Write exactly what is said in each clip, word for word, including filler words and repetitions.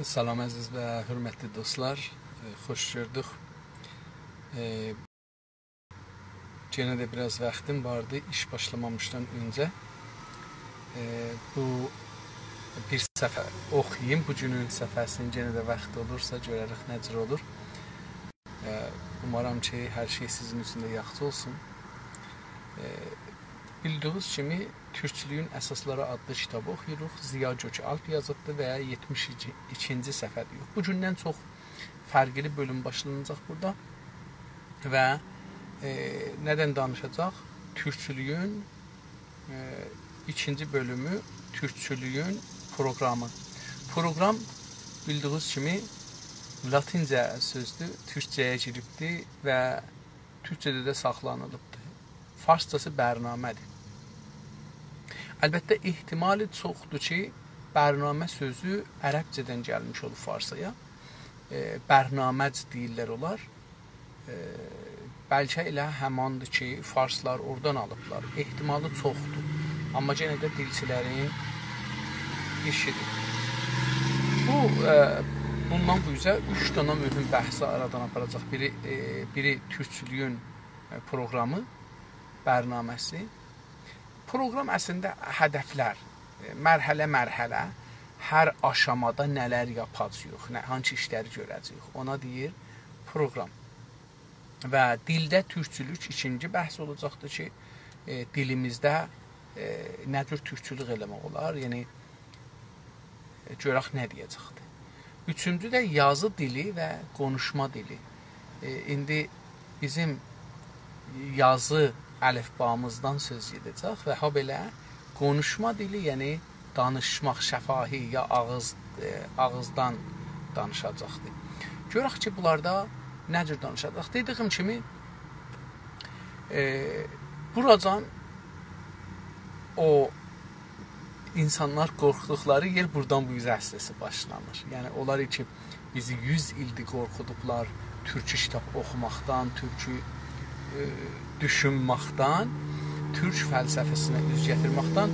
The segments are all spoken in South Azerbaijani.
سلام عزیز و حؤرمتلی دوستلار. ائ، خوش گؤردوک. ائ، یئنه ده بیر آز واختیم واردی ایش باشلامامیشدان اؤنجه. ائ، بو بیر صفحه اوخویوم. بو گونون صفحه‌سینی یئنه ده واخت اولورسا گؤرریک نه جور اولور. ائ، اومارام کی، هر شئی سیزین اوچون ده یاخشی اولسون. ائ، بیلدیگینیز کیمی، تورکچولویون اساسلاری آدلی کیتابی اوخویوروق. ضیا گؤک‌آلپ یازیبدی و یئتمیش ایکینجی صفحه‌دیر. بو گوندن چوخ فرقلی بؤلوم باشلاناجاق بورادا. و، ائ، ندن دانیشاجاق؟ تورکچولویون، ائ، ایکینجی بؤلومو، تورکچولویون پروقرامی. پروقرام، بیلدیگینیز کیمی، لاتینجه سؤزدور، تورکجه‌یه گیریبدی و تورکجه‌ده ده ساخلانیلیبدیر. فارسجاسی برنامه‌دیر. البته، احتمالی چوخدور کی، برنامه سؤزو عربجه‌دن گلمیش اولوب فارسایا. ائ، برنامج دئییرلر اونلار. ائ، بلکه ائله هماندیر کی، فارسلار اورادان آلیبلار. احتمالی چوخدور. آمما یئنه ده دیلچیلرین ایشیدیر. بو، ائ، بوندان بو اوزه اوچ دنه مهم بحثی آرادان آپاراجاق. بیری، ائ، بیری تورکچولویون، ائ، پروقرامی، برنامه‌سی. پروقرام اصلینده هدفلر، ائ، مرحله مرحله هر آشامادا نه‌لر یاپاجاغیق، نه، هانسی ایشلری گؤره‌جه‌ییک، اونا دئییر پروقرام. و دیلده تورکچولوک ایکینجی بحث اولاجاقدیر کی، ائ، دیلیمیزده، ائ، نه جور تورکچولوک ائله‌مک اولار، یعنی، ائ، گؤرک نه دئیه‌جکدیر. اوچونجو ده یازی دیلی و قونوشما دیلی. ائ، ایندی بیزیم یازی الفبامیزدان سؤز گئده‌جک و هابئله قونوشما دیلی، یعنی دانیشماق، شفاهی یا آغیز، ائ، آغیزدان دانیشاجاقدیر. گؤرک کی، بونلاردا نه جور دانیشاجاق. دئدیگیم کیمی، ائ، بوراجان او اینسانلار قورخدوقلاری یئر بورادان بو اوزه اصلینده باشلانیر. یعنی، اونلار کی، بیزی یوز ایلدیر قورخودوبلار تورکو کیتاب اوخوماقدان، تورکو، ائ، دوشونمکدن، تورک فلسفه‌سینه اوز گتیرمکدن.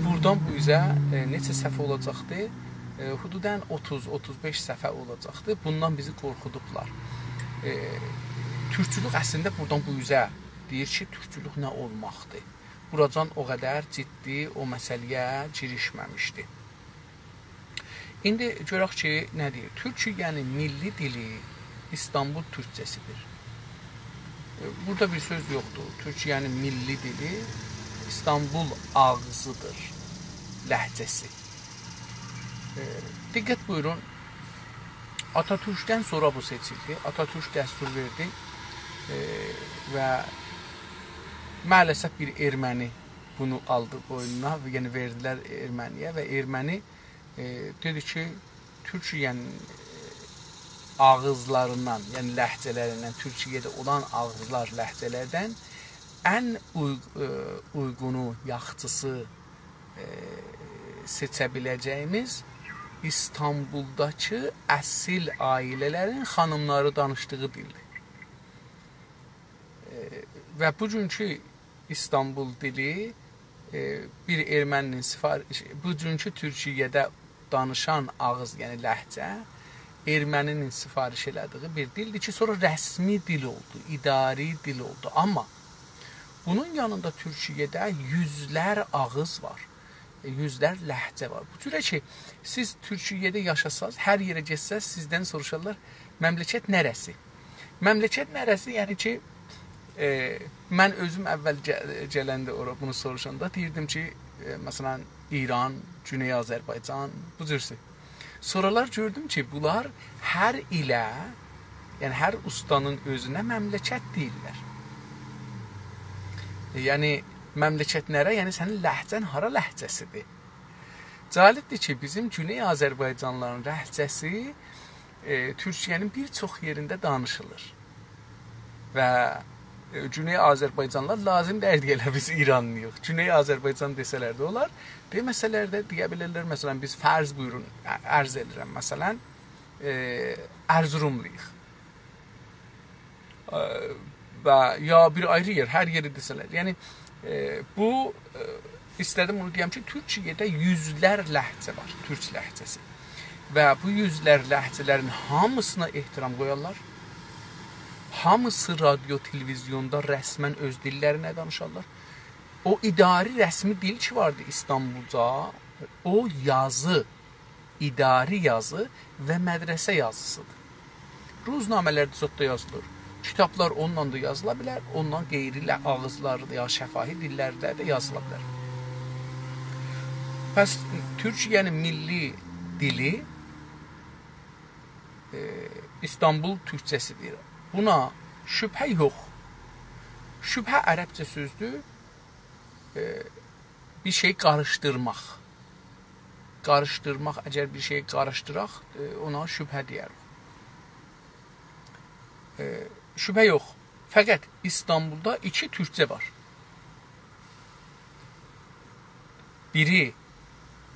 بورادان بو اوزه، ائ، نئچه صفحه اولاجاقدی؟ ائ، حدوداً اوتوز، اوتوز بئش صفحه اولاجاقدی. بوندان بیزی قورخودوبلار. ائ، تورکچولوک اصلینده بورادان بو اوزه دئییر کی، تورکچولوک نه اولماقدیر؟ بوراجان او قدر جدی او مسئله‌یه گیریشمه‌میشدی. ایندی گؤرک کی، نه دئییر؟ تورکیه‌نین میللی دیلی ایستانبول تورکجه‌سیدیر. ائ، بورادا بیر سؤز یوخدور. تورکیه‌نین میللی دیلی ایستانبول آغزیدیر، لهجه‌سی. ائ، دقت بویورون، آتاتورکدن سونرا بو سئچیلدی. آتاتورک دستور وئردی، ائ، و مع‌الاسف بیر ارمنی بونو آلدی بوینونا، یعنی وئردیلر ارمنی‌یه و ارمنی، ائ، دئدی کی، تورکیه‌نین، ائ، آغیزلاریندان، یعنی لهجه‌لریندن، تورکیه‌ده اولان آغیزلار، لهجه‌لردن ان اوی-، ائ، اویغونو، یاخشیسی، ائ، سئچه بیله‌جه‌ییمیز ایستانبولداکی اصیل عائله‌لرین خانیملاری دانیشدیغی دیلدیر. ائ، و بوگونکو ایستانبول دیلی، ائ، بیر ارمنی‌نین سفارش، بوگونکو تورکیه‌ده دانیشان آغیز، یعنی لهجه، ارمنی‌نین سفارش ائله‌دیگی بیر دیلدیر کی، سونرا رسمی دیل اولدو، اداری دیل اولدو. آمما بونون یانیندا تورکیه‌ده یوزلر آغیز وار، ائ، یوزلر لهجه وار. بو جوره کی، سیز تورکیه‌ده یاشاساز، هر یئره گئتسز، سیزدن سوروشارلار، «مملکت نره‌سی؟» مملکت نره‌سی، یعنی کی، ائ، من اؤزوم اول گه-، گلنده اورا بونو سوروشاندا دئییردیم کی، ائ، مثلا، ایران، گونئی آذربایجان، بو جورسو. سونرالار گؤردوم کی، بونلار هر ایله، یعنی هر اوستانین اؤزونه مملکت دئییرلر. ائ، یعنی، مملکت نره، یعنی سنین لهجه‌ن هارا لهجه‌سیدیر؟ جالبدیر کی، بیزیم گونئی آذربایجانلیلارین لهجه‌سی، ائ، تورکیه‌نین بیر چوخ یئرینده دانیشیلیر. و، ائ، گونئی آذربایجانلیلار لازیم دئییل دئیه‌لر، «بیز ایرانلی‌ییق.» گونئی آذربایجان دئسه‌لر ده اولار، دئمه‌سه‌لر ده دئیه بیلرلر، مثلا، بیز فرض بویورون، ع-، عرض ائدیرم، مثلا، ائ، ارزروملویوق. ائ، و یا بیر آیری یئر، هر یئری دئسه‌لر. یعنی، ائ، بو، ائ، ایسته‌دیم بونو دئیم کی، تورکیه‌ده یوزلر لهجه وار، تورک لهجه‌سی. و بو یوزلر لهجه‌لرین هامیسینا احترام قویارلار. هامیسی رادیو، تلویزیوندا رسماً اؤز دیللرینه دانیشارلار. او اداری رسمی دیل کی واردی ایستانبولدا، او یازی، اداری یازی و مدرسه یازیسیدیر. روزنامه‌لرده چوخ دا یازیلیر. کیتابلار اونونلا دا یازیلا بیلر، اوندان غیری ائله آغیزلاردا یا شفاهی دیللرده ده یازیلا بیلر. پس تورکیه‌نین میللی دیلی، ائ، ایستانبول تورکجه‌سیدیر. بونا شبهه یوخ. شبهه عربجه سؤزدور. ائ، بیر شئی قاریشدیرماق. قاریشدیرماق، اگر بیر شئی قاریشدیراق، ائ، اونا شبهه دئیه‌ریک. ائ، شبهه یوخ. فقط ایستانبولدا ایکی تورکجه وار. بیری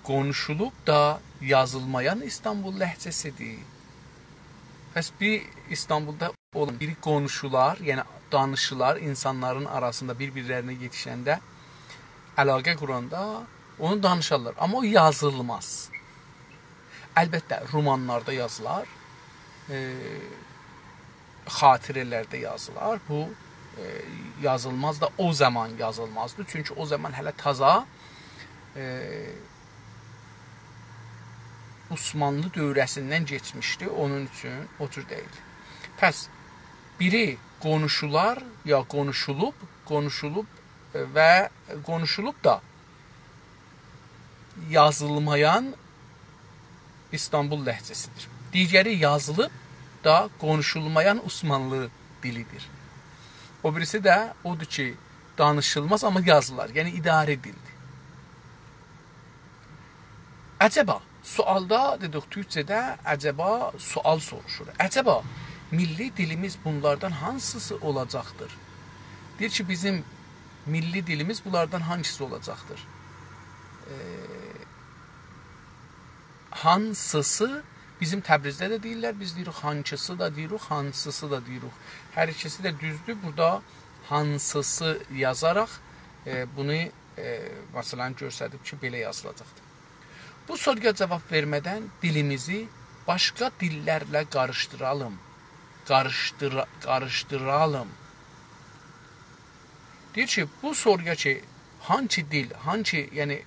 قونوشولوب دا یازیلمایان ایستانبول لهجه‌سیدیر. پس بیر ایستانبولدا اولان بیری قونوشولار، یعنی دانیشیلار، اینسانلارین آراسیندا بیر-بیرلرینه یئتیشنده، علاقه قوراندا اونو دانیشارلار. آمما او یازیلماز. البته، رومانلاردا یازیلار، ائ، خاطره‌لرده یازیلار. بو، ائ، یازیلماز دا او زامان یازیلمازدی. چونکی او زامان هله تازا، ائ، عثمانلی دوره‌سیندن کئچمیشدی. اونون اوچون او جور دئییلدی. پس بیری قونوشولار یا قونوشولوب، قونوشولوب، ائ، و قونوشولوب دا یازیلمایان ایستانبول لهجه‌سیدیر. دیگری یازیلیب دا قونوشولمایان عثمانلی دیلیدیر. او بیریسی ده اودور کی، دانیشیلماز، آمما یازیلار. یعنی اداری دیلدیر. عجبا، سؤالدا دئدیک، تورکجه‌ده عجبا سؤال سوروشور. عجبا، میللی دیلیمیز بونلاردان هانسیسی اولاجاقدیر؟ دئییر کی، بیزیم میللی دیلیمیز بونلاردان هانسیسی اولاجاقدیر؟ ائ، هانسیسی، بیزیم تبریزده ده دئییرلر، بیز دئییریک هانکیسی دا دئییریک، هانسیسی دا دئییریک. هر ایکیسی ده دوزدور. بورادا هانسیسی یازاراق، ائ، بونو، ائ، مثلا، گؤستریب کی، بئله یازیلاجاقدیر. بو سورویا جاواب وئرمه‌دن دیلیمیزی باشقا دیللرله قاریشدیرالیم. قاریشدیرا-، قاریشدیرالیم. دئییر کی، بو سورویا کی، هانسی دیل، هانسی، یعنی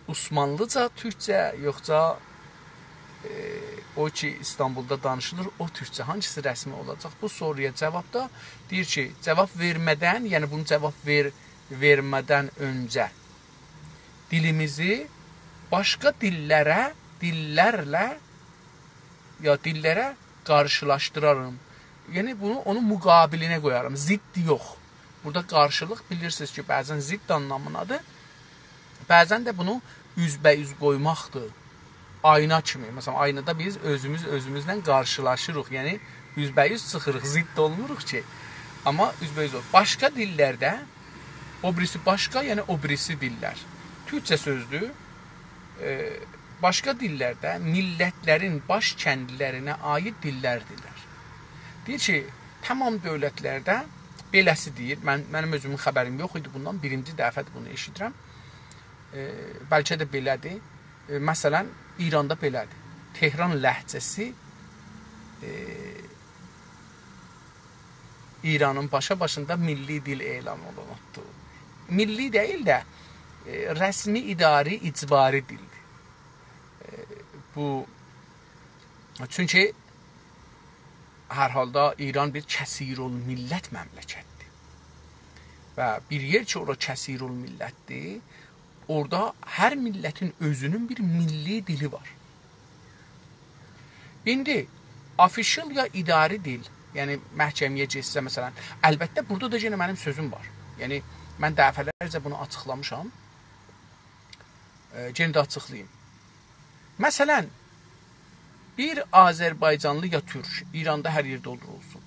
عثمانلیجا تورکجه، یوخسا، ائ، او کی، ایستانبولدا دانیشیلیر، او تورکجه، هانسیسی رسمی اولاجاق؟ بو سورویا جاوابدا دئییر کی، جاواب وئرمه‌دن، یعنی بونو جاواب وئر-، وئرمه‌دن اؤنجه دیلیمیزی باشقا دیللره، دیللرله یا دیللره قارشیلاشدیرارام. یعنی بونو اونون مقابلینه قویارام. ضد یوخ. بورادا قارشیلیق، بیلیرسینیز کی، بعضا ضد آنلامینادیر. بعضا ده بونو اوزبه‌اوز قویماقدیر. آینا کیمی. مثلا، آینادا بیز اؤزوموز اؤزوموزله قارشیلاشیریق. یعنی اوزبه‌اوز چیخیریق، ضد اولموروق کی. آمما اوزبه‌اوز اولور. باشقا دیللرده، او بیریسی باشقا، یعنی او بیریسی دیللر. تورکجه سؤزدور. ائ، باشقا دیللرده میللتلرین باش کندلرینه عایید دیللردیرلر. دئییر کی، تمام دؤولتلرده بئله‌سی دئییر. من، منیم اؤزومون خبریم یوخ ایدی بوندان. بیرینجی دفعه‌دیر بونو ائشیدیرم. ائ، بلکه ده بئله‌دیر. ائ، مثلا، ایراندا بئله‌دیر. تهران لهجه‌سی، ائ، ایرانین باشاباشیندا میللی دیل اعلان اولونوبدور. میللی دئییل ده، ائ، رسمی، اداری، اجباری دیلدیر. ائ، بو، چونکی هر حالدا ایران بیر کثیرالملت مملکتدیر. و بیر یئر کی، اورا کثیرالملتدیر، اورادا هر میللتین اؤزونون بیر میللی دیلی وار. ایندی official یا اداری دیل، یعنی محکمه‌یه گئتسه، مثلا، البته، بورادا دا یئنه منیم سؤزوم وار. یعنی، من دفعه‌لرجه بونو آچیقلامیشام. ائ، یئنه ده آچیقلاییم. مثلا، بیر آذربایجانلی یا تورک، ایراندا هر یئرده اولور اولسون،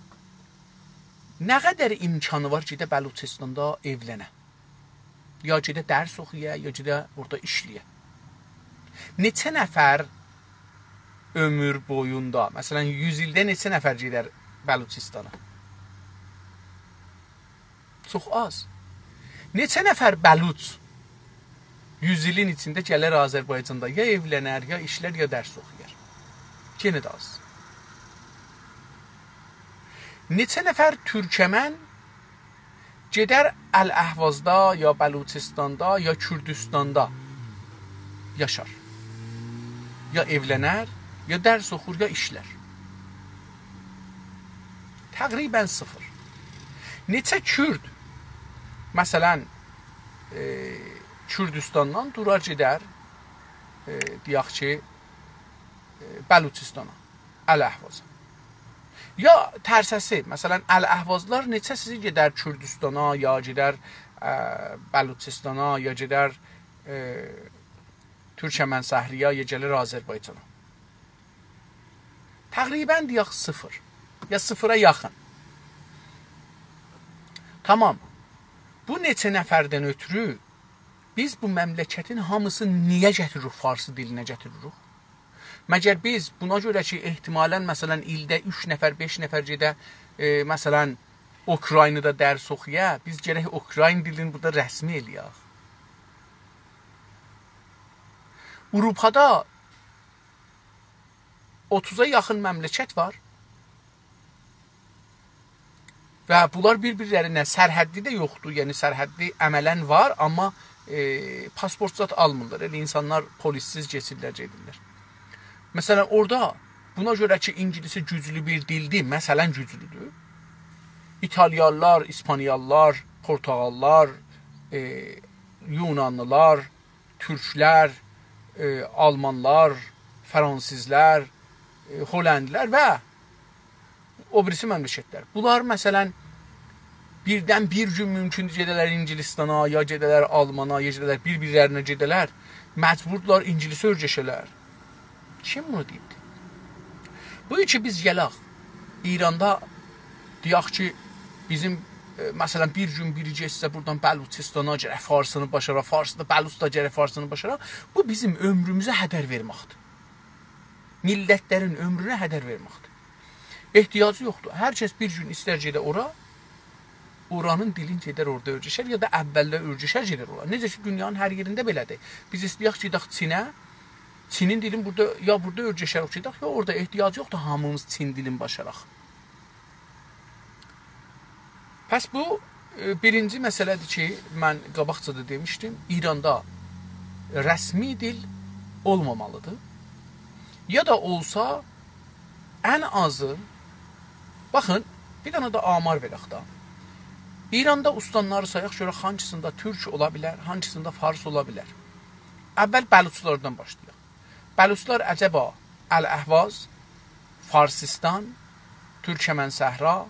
نه قدر امکانی وار گئده بلوچستاندا ائولنه؟ یا گئده درس اوخویا، یا گئده اورادا ایشله‌یه. نئچه نفر عؤمور بویوندا، مثلا، یوز ایلده نئچه نفر گئدر بلوچستانا؟ چوخ آز. نئچه نفر بلوچ یوز ایلین ایچینده گلر آذربایجاندا یا ائولنر، یا ایشلر، یا درس اوخویار؟ یئنه ده آز. نئچه نفر تورکمن گئدر الاحوازدا، یا بلوچستاندا، یا کوردوستاندا یاشار؟ یا ائولنر، یا درس اوخور، یا ایشلر. تقریباً صفر. نئچه کورد، مثلاً، ائ، کوردوستاندان دورار گئدر، ائ، دئیک کی، ائ، بلوچستانا، الاحوازا. یا ترسه‌سی، مثلاً، الاحوازلار نئچه‌سی گئدر کوردوستانا، یا گئدر، ائ، بلوچستانا، یا گئدر، ائ، تورکمن صحرایا، یا گلیر آذربایجانا. تقریباً دئیک صفر، یا صفره یاخین. تامام. بو نئچه نفردن اؤترو بیز بو مملکتین هامیسینی نییه گتیریریک، فارسی دیلینه گتیریریک؟ مگر بیز بونا گؤره کی، احتمالاً، مثلاً، ایلده اوچ نفر، بئش نفر گئده، ائ، مثلاً، اوکراینادا درس اوخویا، بیز گرک اوکراین دیلینی بورادا رسمی ائله‌یک؟ آوروپادا اوتوزا یاخین مملکت وار. و بونلار بیر-بیرلرینه، سرحدی ده یوخدور، یعنی سرحدی عملاً وار، آمما، ائ، پاسپورت زاد آلمیرلار. ائله اینسانلار پلیس‌سیز کئچیرلر، گئدیرلر. مثلاً، اورادا بونا گؤره کی، اینگیلیسی گوجلو بیر دیلدیر، مثلاً گوجلودور. ایتالیانلار، ایسپانیانلار، پرتغاللار، ائ، یونانلیلار، تورکلر، ائ، آلمانلار، فرانسیزلر، ائ، هلندلیلر و او بیریسی مملکتلر. بونلار، مثلاً، بیردن بیر گون مومکوندور گئده‌لر اینگیلیستانا، یا گئده‌لر آلمانا، یا گئده‌لر بیر-بیرلرینه گئده‌لر. مجبوردولار اینگیلیسی اؤرگشه‌لر. کیم بونو دئییبدی؟ بو کی بیز گلک ایراندا دئیک کی، بیزیم، ائ، مثلاً، بیر گون بیری گئتسه بورادان بلوچستانا گرک فارسینی باشارا، فارس دا، بلوچ دا گرک فارسینی باشارا، بو بیزیم عؤمروموزه هدر وئرمکدیر. میللتلرین عؤمرونه هدر وئرمکدیر. احتیاجی یوخدور. هر کس بیر گون ایستر گئده اورا، اورانین دیلین گئدر اورادا اؤرگشر، یا دا اولده اؤرگشر گئدر اورا. نئجه کی، دونیانین هر یئرینده بئله‌دیر. بیز ایسته‌یک گئدک چینه، چینین دیلین بورادا، یا بورادا اؤرگشریک گئدک، یا اورادا. احتیاجی یوخدور هامیمیز چین دیلین باشاراق. پس بو، ائ، بیرینجی مسئله‌دیر کی، من قاباقجا دا دئمیشدیم، ایراندا رسمی دیل اولمامالیدیر. یا دا اولسا، ان آزی، باخین، بیر دنه ده آمار وئرک دا. ایراندا استانلاری سایاق، گؤرک هانسیندا تورک اولا بیلر، هانسیندا فارس اولا بیلر. اول بلوچلاردان باشلایاق. بلوچلار عجبا الاحواز، فارسیستان، تورکمن صحرا،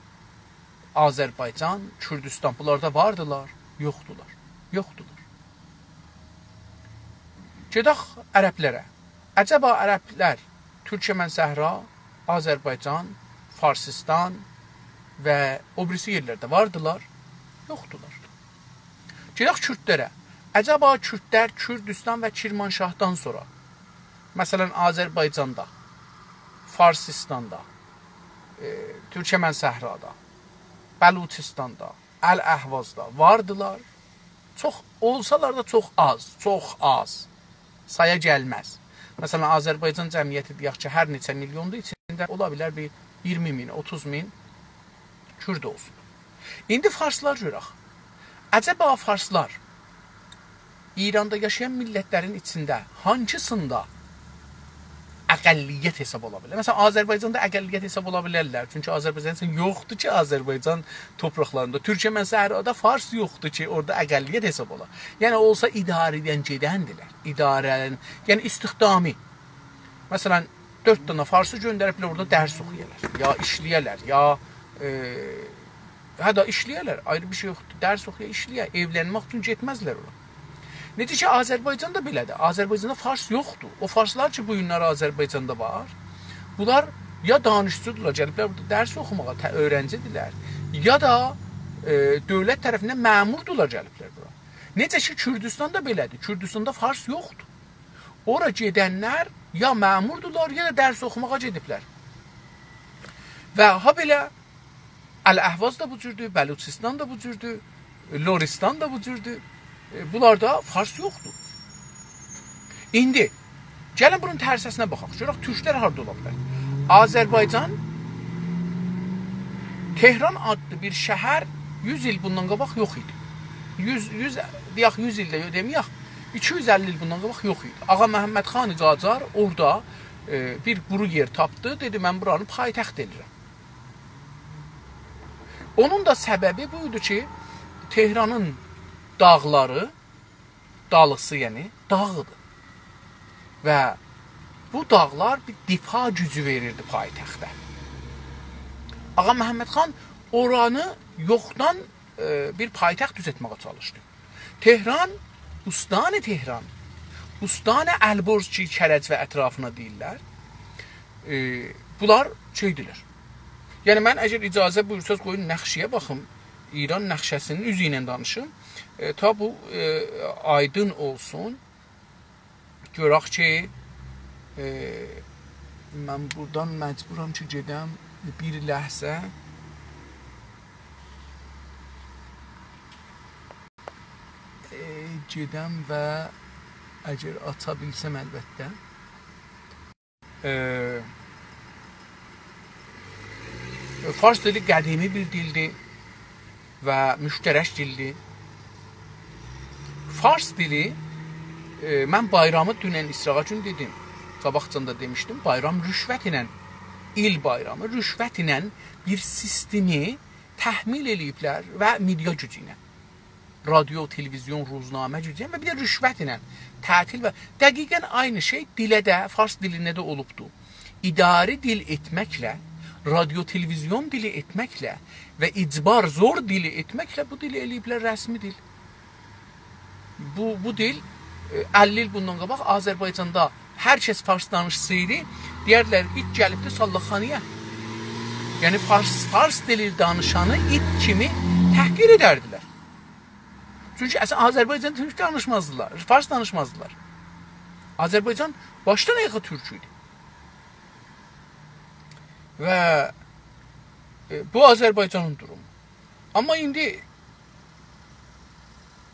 آذربایجان، کوردوستان، بونلاردا واردیلار؟ یوخدولار. یوخدولار. گئدک عربلره. عجبا عربلر تورکمن صحرا، آذربایجان، فارسیستان و او بیریسی یئرلرده واردیلار؟ یوخدولار. گئدک کوردلره. عجبا کوردلر کوردوستان و کرمانشاهدان سونرا، مثلاً، آذربایجاندا، فارسیستاندا، ائ، تورکمن صحرادا، بلوچستاندا، الاحوازدا واردیلار؟ چوخ اولسالار دا چوخ آز، چوخ آز. سایا گلمز. مثلاً، آذربایجان جمعیتی دئیک کی، هر نئچه میلیوندور، ایچینده اولا بیلر بیر اییرمی مین، اوتوز مین کورد اولسون. ایندی فارسلار گؤرک. عجبا فارسلار ایراندا یاشایان میللتلرین ایچینده هانسیندا اقلیت حساب اولا بیلر؟ مثلاً، آذربایجاندا اقلیت حساب اولا بیلرلر. چونکی آذربایجان اوچون یوخدور کی، آذربایجان توپراقلاریندا، تورکمن صحرادا فارس یوخدور کی، اورادا اقلیت حساب اولا. یعنی، اولسا اداره‌دن گئدندیلر. اداره، یعنی استخدامی. مثلاً، دؤرد دنه فارسی گؤندریبلر اورادا درس اوخویالار، یا ایشله‌یه‌لر، یا، ائ، هه دا ایشله‌یه‌لر، آیری بیر شئی یوخدور. درس اوخویا، ایشله‌یه، ائولنمک اوچون گئتمزلر اورا. نئجه کی، آذربایجان دا بئله‌دیر. آذربایجاندا فارس یوخدور. او فارسلار کی، بو گونلری آذربایجاندا وار، بونلار یا دانشجودولار، گلیبلر بورادا درس اوخوماغا، ته-، اؤیرنجیدیرلر، یا دا، ائ، دؤولت طرفیندن مأموردولار، گلیبلر بورا. نئجه کی، کوردوستان دا بئله‌دیر. کوردوستاندا فارس یوخدور. اورا گئدنلر یا مأموردولار، یا دا درس اوخوماغا گئدیبلر. و هابئله الاحواز دا بو جوردور، بلوچستان دا بو جوردور، لرستان دا بو جوردور. ائ، بونلاردا فارس یوخدور. ایندی گلین بونون ترسه‌سینه باخاق. گؤرک تورکلر هاردا اولا بیلر؟ آذربایجان، تهران آدلی بیر شهر یوز ایل بوندان قاباق یوخ ایدی. یوز، یوز، دئیک، یوز ایل ده یوخ دئمه‌یک، ایکی یوز اللی ایل بوندان قاباق یوخ ایدی. آغا محمد خان قاجار اورادا، ائ، بیر قورو یئر تاپدی، دئدی: «من بورانی پایتخت ائله‌ییرم.» اونون دا سببی بو ایدی کی، تهرانین داغلاری، دالیسی، یعنی داغدیر. و بو داغلار بیر دفاع گوجو وئریردی پایتخته. آغا محمد خان اورانی یوخدان، ائ، بیر پایتخت دوزلتمه‌یه چالیشدی. تهران، استان تهران، استان البرز کی، کرج و اطرافینا دئییرلر، ائ، بونلار شئیدیرلر. یعنی، من، اگر اجازه بویورساز، قویون نقشه‌یه باخیم، ایران نقشه‌سینین اوزو ایله دانیشیم. ائ، تا بو، ائ، آیدین اولسون. گؤرک کی، ائ، من بورادان مجبورام کی، گئدم بیر لحظه. ائ، گئدم و اگر آچا بیلسم، البته. ائ، فارس دیلی قدیمی بیر دیلدیر و مشترک دیلدیر. فارس دیلی، ائ، من بایرامی دونن، ایسراغا گون دئدیم، قاباقجان دا دئمیشدیم، بایرام رشوت ایله، ایل بایرامی رشوت ایله بیر سیستمی تحمیل ائله‌ییبلر و مئدیا گوجو ایله. رادیو، تلویزیون، روزنامه گوجو ایله و بیر ده رشوت ایله تعطیل و دقیقاً عینی شئی دیله ده، فارس دیلینده ده اولوبدو. اداری دیل ائتمکله، رادیو، تلویزیون دیلی ائتمکله و اجبار، زور دیلی ائتمکله بو دیلی ائله‌ییبلر رسمی دیل. بو، بو دیل، ائ، اللی ایل بوندان قاباق آذربایجاندا هر کس فارس دانیشسایدی، دئیردیلر: «ایت گلیبدی سالاخانایا.» یعنی فارس، فارس دیلی دانیشانی ایت کیمی تحقیر ائدردیلر. چونکی اصلاً آذربایجان تورک دانیشمازدیلار، فارس دانیشمازدیلار. آذربایجان باشدان آیاغا تورک ایدی. و، ائ، بو آذربایجانین دورومو. آمما ایندی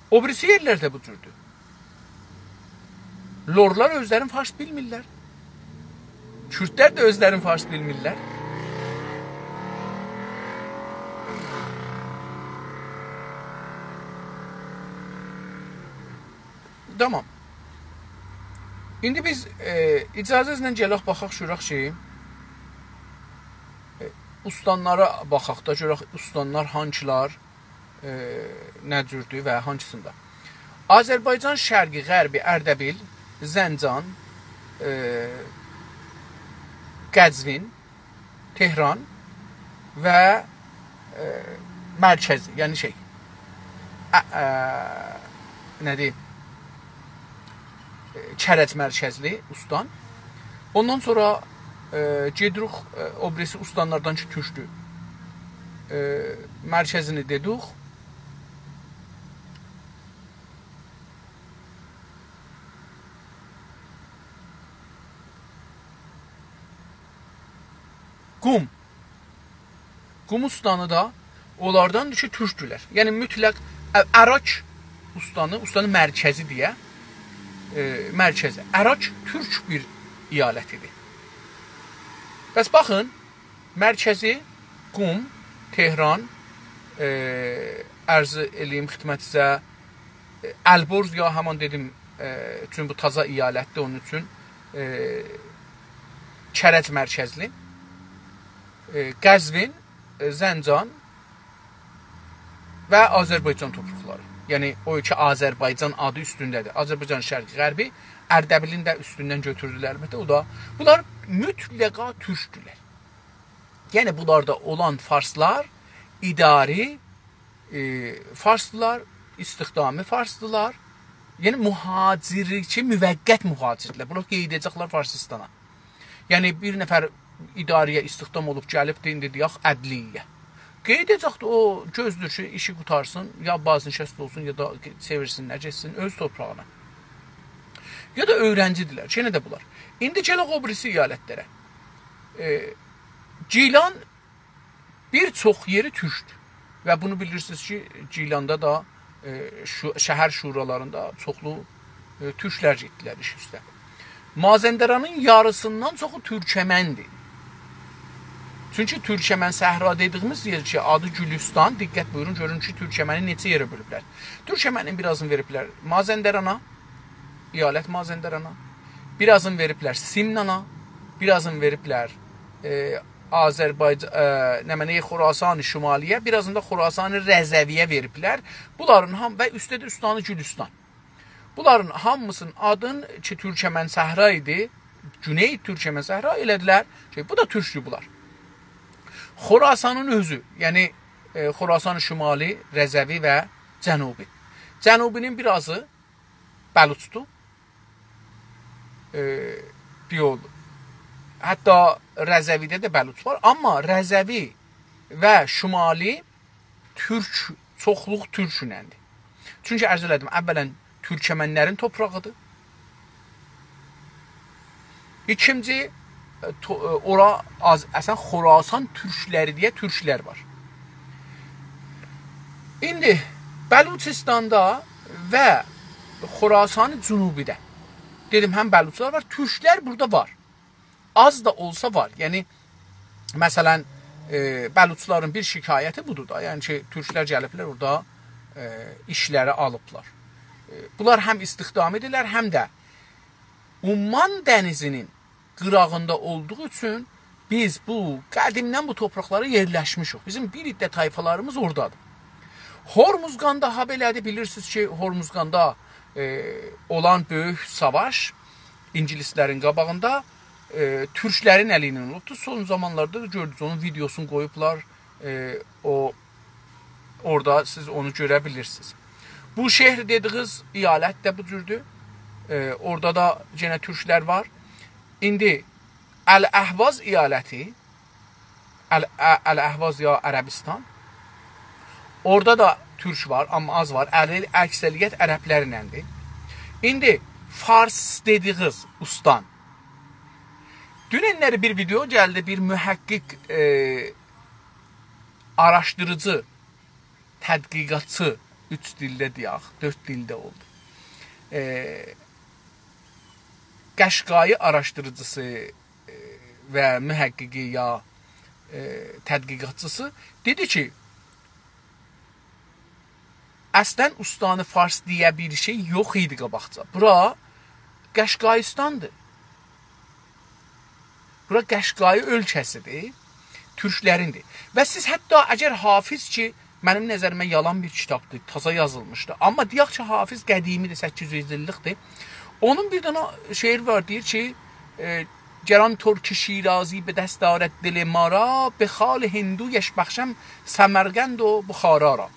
او بیریسی یئرلرده بو جوردور. لورلار اؤزلرین فارس بیلمیرلر. کوردلر ده اؤزلرین فارس بیلمیرلر. تامام. ایندی بیز، ائ، اجازه‌نیزله گلک باخاق، گؤرک کی، ائ، استانلارا باخاق دا، گؤرک استانلار هانسیلار، ائ، نه جوردور و هانسیندا. آذربایجان شرقی، غربی، اردبیل، زنجان، ائ، قزوین، تهران و، ائ، مرکزی، یعنی شئی، ا، ا، نه‌دیر؟ ائ، کرج مرکزلی استان. اوندان سونرا، ائ، گئدیریک، ائ، او بیریسی استانلاردان کی، تورکدور. ائ، مرکزینی دئدیک. قم. قم استانی دا اونلاردان کی، تورکدولر. یعنی، مطلق، ا، اراک استانی، استان مرکزی دئیه، ائ، مرکزی. اراک تورک بیر ایالت ایدی. پس باخین، مرکزی قم، تهران، ائ، عرض ائله‌ییم خدمتینیزه، ائ، البرز، یا همان دئدیم، ائ، چون بو تازا ایالتدیر، اونون اوچون، ائ، کرج مرکزلی، ائ، قزوین، ائ، زنجان و آذربایجان تورپاقلاری. یعنی، او کی آذربایجان آدی اوستونده‌دیر. آذربایجان شرقی، غربی، اردبیلین ده اوستوندن گؤتوردولر، البته. او دا، بونلار مطلقا تورکدولر. یعنی، بونلاردا اولان فارسلار اداری، ائ، فارسدیلار، استخدامی فارسدیلار. یعنی، مهاجر کی، موقت مهاجردیلر. بونلار قئییده‌جکلر فارسیستانا. یعنی، بیر نفر اداره‌یه استخدام اولوب گلیبدی، ایندی دئیک، عدلیه‌یه. قئییده‌جکدیر، او گؤزلور کی، ایشی قوتارسین، یا بازنشست اولسون، یا دا چئویرسینلر، گئتسین اؤز تورپاغینا. یا دا اؤیرنجیدیرلر، یئنه ده بونلار. ایندی گلک او بیریسی ایالتلره. ائ، گیلان بیر چوخ یئری تورکدور. و بونو بیلیرسینیز کی، گیلاندا دا، ائ، شو-، شهر شورالاریندا چوخلو، ائ، تورکلر گئتدیلر ایش اوسته. مازندرانین یاریسیندان چوخو تورکمندیر. چونکی تورکمن صحرا دئدیییمیز یئر کی، آدی گولوستان، دقت بویورون، گؤرون کی، تورکمنی نئچه یئره بؤلوبلر. تورکمنین بیر آزینی وئریبلر مازندرانا، ایالت مازندرانا، بیر آزینی وئریبلر سمنانا، بیر آزینی وئریبلر، ائ، آذربایج-، ائ، نمنه، خراسان شمالی‌یه، بیر آزینی دا خراسان رضوی‌یه وئریبلر. بونلارین هام-، و اوسته ده استان گولوستان. بونلارین هامیسینین آدین کی، تورکمن صحرا ایدی، گونئی تورکمن صحرا ائله‌دیلر کی، بو دا تورکدور بونلار. خراسانین اؤزو، یعنی، ائ، خراسان شمالی، رضوی و جنوبی. جنوبی‌نین بیر آزی بلوچدور. ائ، بیر یول. حتی رضوی‌ده ده بلوچ وار. آمما رضوی و شمالی تورک، چوخلوق تورکونن‌دیر. چونکی عرض ائله‌دیم، اولاً تورکمن‌لرین توپراغیدیر. ایکینجی، ائ، تو-، ائ، اورا آز-، اصلاً خراسان تورکلری دئیه تورکلر وار. ایندی بلوچستاندا و خراسان جنوبی‌ده، دئدیم، هم بلوچلار وار، تورکلر بورادا وار. آز دا اولسا وار. یعنی، مثلاً، ائ، بلوچلارین بیر شکایتی بودور دا. یعنی کی، تورکلر گلیبلر اورادا، ائ، ایشلری آلیبلار. ائ، بونلار هم استخدامی‌دیرلر، هم ده عمان دنیزی‌نین قیراغیندا اولدوغو اوچون بیز بو قدیمدن بو توپراقلارا یئرلشمیشیک. بیزیم بیر عده طایفالاریمیز اورادادیر. هرمزگاندا هابئله‌دیر، بیلیرسینیز کی، هرمزگاندا، ائ، اولان بؤیوک ساواش اینگیلیسلرین قاباغیندا، ائ، تورکلرین الی ایله اولوبدور. سون زامانلاردا دا گؤردونوز، اونون ویدئوسونو قویوبلار، ائ، او اورادا سیز اونو گؤره بیلیرسینیز. بوشهر دئدیگینیز ایالت ده بو جوردور. ائ، اورادا دا یئنه تورکلر وار. ایندی الاحواز ایالتی، ال-، ا-، الاحواز یا عربستان. اورادا دا تورک وار، آمما آز وار. ال-، اکثریت عربلرلندیر. ایندی فارس دئدیگینیز استان. دونن‌لری بیر ویدئو گلدی، بیر محقق، ائ، آراشدیریجی، تحقیقاتچی، اوچ دیلده دئیک، دؤرد دیلده اولدو. ائ، قشقایی آراشدیریجیسی، ائ، و محققی یا، ائ، تحقیقاتچیسی دئدی کی، اصلاً استان فارس دئیه بیر شئی یوخ ایدی قاباقجا. بورا قشقایستاندیر. بورا قشقایی اؤلکه‌سیدیر، تورکلریندیر. و سیز حتی اگر حافظ کی، منیم نظریمه یالان بیر کیتابدیر، تازا یازیلمیشدی. آمما دئیک کی، حافظ قدیمی‌دیر، سککیز یوز ایللیکدیر. اونون بیر دنه شعری وار، دئییر کی، ائ، «گر آن ترک شیرازی به دست آرد دل ما را، به خال هندویش بخشم سمرقند و بخارا را.»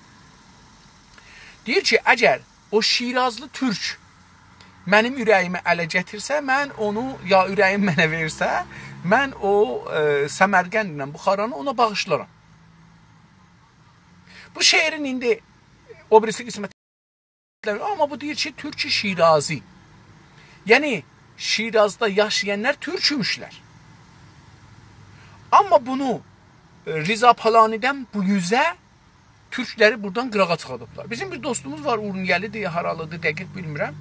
دئییر کی، اگر او شیرازلی تورک منیم اوره‌ییمی اله گتیرسه، من اونو، یا اوره‌ییم منه وئرسه، من او، ائ، سمرقندله بخارانی اونا باغیشلارام. بو شعرین ایندی او بیریسی قسمتی، آمما بو دئییر کی، تورک شیرازی. یعنی، شیرازدا یاشایانلار تورکموشلر. آمما بونو، ائ، رضا پالانی‌دن بو اوزه تورکلری بورادان قیراغا چیخاردیبلار. بیزیم بیر دوستوموز وار، اورمیه‌لی‌دیر، هارالی‌دیر، دقیق بیلمیرم.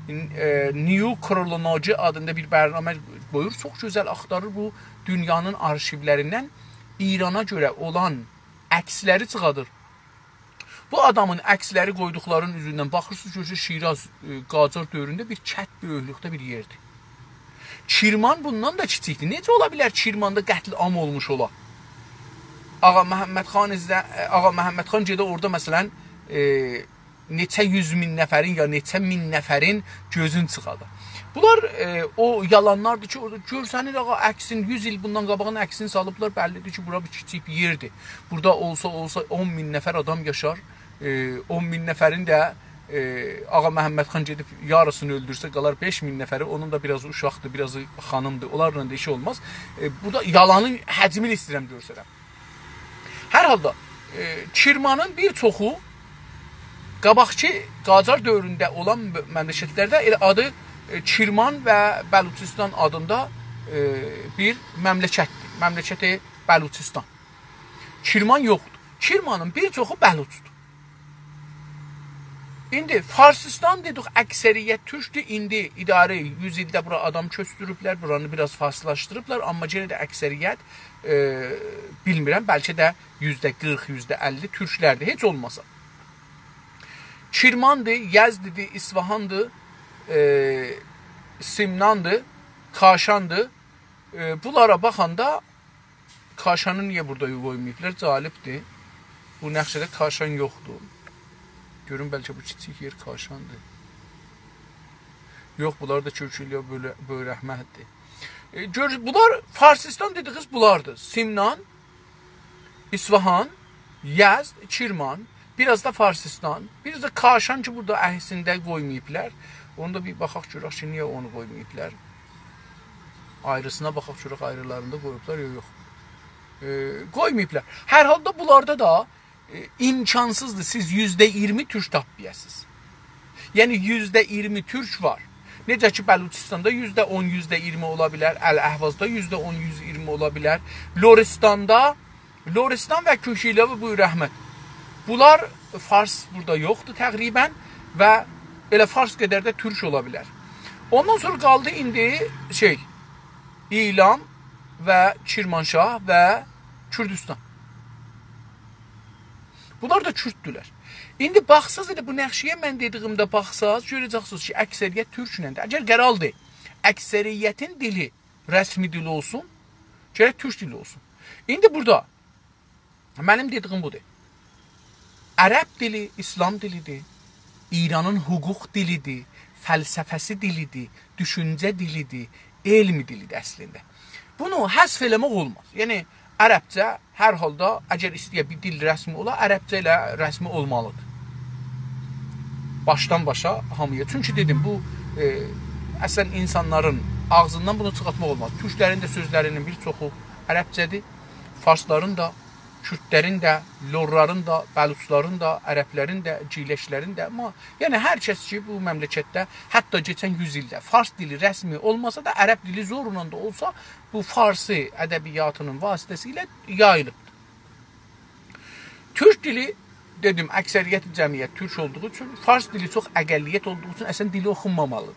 ائ، نیو کرونولوژی آدیندا بیر برنامه قویور. چوخ گؤزل آختاریر بو دونیانین آرشیولریندن ایرانا گؤره اولان عکسلری چیخادیر. بو آدامین عکسلری قویدوقلارین اوزوندن باخیرسینیز، گؤرورسونوز شیراز، ائ، قاجار دؤورونده بیر کت بؤیوکلوکده بیر یئردیر. کرمان بوندان دا کیچیکدیر. نئجه اولا بیلر کرماندا قتل‌عام اولموش اولا؟ آغا محمد خان ایزله-، آغا محمد خان گئده اورادا، مثلاً، ائ، نئچه یوز مین نفرین یا نئچه مین نفرین گؤزون چیخادا. بونلار، ائ، او یالانلاردیر کی، اورادا گؤرسنیر، آغا، عکسین، یوز ایل بوندان قاباغین عکسینی سالیبلار، بللی‌دیر کی، بورا بیر کیچیک بیر یئردیر. بورادا اولسا، اولسا اون مین نفر آدام یاشار. ائ، اون مین نفرین ده، ائ، آغا محمد خان گئدیب یاریسینی اؤلدورسه، قالار بئش مین نفری، اونون دا بیر آزی اوشاقدیر، بیر آزی خانیمدیر، اونلارلا دا ایشی اولماز. ائ، بورادا یالانین حجمینی ایسته‌ییرم گؤرسدم. هر حالدا، ائ، کرمانین بیر چوخو قاباقکی قاجار دؤورونده اولان مملکتلرده ائله آدی، ائ، کرمان و بلوچستان آدیندا، ائ، بیر مملکتدیر. مملکت بلوچستان. کرمان یوخدور. کرمانین بیر چوخو بلوچدور. ایندی فارسیستان دئدیک، اکثریت تورکدور. ایندی اداره یوز ایلده بورا آدام کؤچدوروبلر، بورانی بیر آز فارسلاشدیریبلار، آمما یئنه ده اکثریت، ائ، بیلمیرم، بلکه ده یوزده قیرخ، یوزده اللی تورکلردیر، هئچ اولماسا. کرماندیر، یزددیر، اصفهاندیر، ائ، سمناندیر، کاشاندیر. ائ، بونلارا باخاندا کاشانی نییه بورادا قویماییبلار؟ جالبدیر. بو نقشه‌ده کاشان یوخدور. گؤروم، بلکه بو کیچیک یئر کاشاندیر. یوخ، بونلار دا کؤکولو بؤیره-، بؤیره‌مه‌دیر. ائ، گؤر، بونلار فارسیستان دئدیگینیز بولاردیر. سمنان، اصفهان، یزد، کرمان، بیر آز دا فارسیستان، بیر آز دا کاشان کی، بورادا عکسینده قویماییبلار. اونو دا بیر باخاق گؤرک کی، نییه اونو قویماییبلار. آیریسینا باخاق گؤرک، آیریلاریندا قویوبلار، یوخ، یوخ. ائ، قویماییبلار. هر حالدا بونلاردا دا، ائ، امکانسیزدیر سیز یوزده اییرمی تورک تاپمایاسینیز. یعنی یوزده اییرمی تورک وار. نئجه کی، بلوچستاندا یوزده اون، یوزده اییرمی اولا بیلر، الاحوازدا یوزده اون، یوزده اییرمی اولا بیلر. لرستاندا، لرستان و کوهگیلان و بویراحمد. بونلار، فارس بورادا یوخدور تقریباً و ائله فارس قدر ده تورک اولا بیلر. اوندان سونرا قالدی ایندی شئی، ایلام و کرمانشاه و کوردوستان. بونلار دا کورددولر. ایندی باخساز ائله بو نقشه‌یه، من دئدیگیمده باخساز، گؤره‌جکسینیز کی، اکثریت تورکلندیر. اگر قراردی اکثریتین دیلی رسمی دیل اولسون، گرک تورک دیلی اولسون. ایندی بورادا منیم دئدیگیم بودور. عرب دیلی ایسلام دیلیدیر، ایرانین حقوق دیلیدیر، فلسفه‌سی دیلیدیر، دوشونجه دیلیدیر، علم دیلیدیر اصلینده. بونو حذف ائله‌مک اولماز. یعنی، عربجه هر حالدا، اگر ایسته‌یه بیر دیل رسمی اولا، عربجه ائله رسمی اولمالیدیر. باشدان باشا هامییا. چونکی دئدیم، بو، ائ، اصلاً اینسانلارین آغزیندان بونو چیخارتماق اولماز. تورکلرین ده سؤزلرینین بیر چوخو عربجه‌دیر. فارسلارین دا، کوردلرین ده، لورلارین دا، بلوچلارین دا، عربلرین ده، گیلکلرین ده، آمما، یعنی، هر کس کی، بو مملکتده، حتی کئچن یوز ایلده فارس دیلی رسمی اولماسا دا، عرب دیلی زورلا دا اولسا، بو فارسی ادبیاتینین واسطه‌سیله یاییلیبدیر. تورک دیلی، دئدیم، اکثریت جمعیت تورک اولدوغو اوچون، فارس دیلی چوخ اقلیت اولدوغو اوچون اصلاً دیلی اوخونمامالیدیر.